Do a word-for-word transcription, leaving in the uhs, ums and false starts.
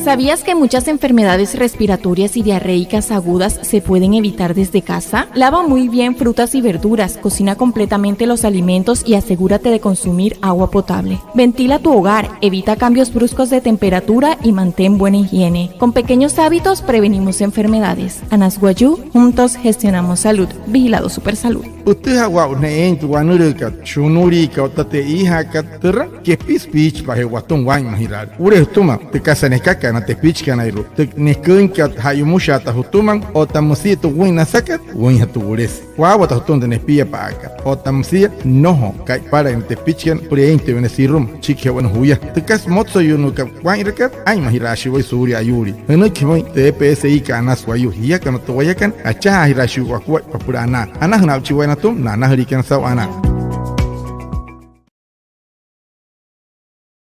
¿Sabías que muchas enfermedades respiratorias y diarreicas agudas se pueden evitar desde casa? Lava muy bien frutas y verduras, cocina completamente los alimentos y asegúrate de consumir agua potable. Ventila tu hogar, evita cambios bruscos de temperatura y mantén buena higiene. Con pequeños hábitos prevenimos enfermedades. Anas Wayuu, juntos gestionamos salud. Vigilado Supersalud. Pütüjaa waa'u na eein tü wanülüükat, shunuliikat otta tü e'ijaakat, türa kepisu piichipa'a je watüma waa'inmajiraalia. Wule jütüma tü kasa nekaka na tepichikanairua, tü neküinkat ja'yumushaata jütüma otta müsia tü wüin nasakat, wüinjatü wulesü. Waawata jütüma tü nepiapa'akat otta müsia nnojo ka'ipalayuu na tepichikana süpüla eein tü wane siruma, süchikijee wane juya. Tü kasa motsoyuunuukat waa'inrakat, aa'inmajiraashii wayuu suulia ayuulii. Jünüiki jümüin tü E P S I kat Anas Wayuu, jiakana otta wayakana achajaajiraashii wakuaippa süpüla anaa. Anajünaa'uchi waya natüma na anajüliikana saa'u anaa.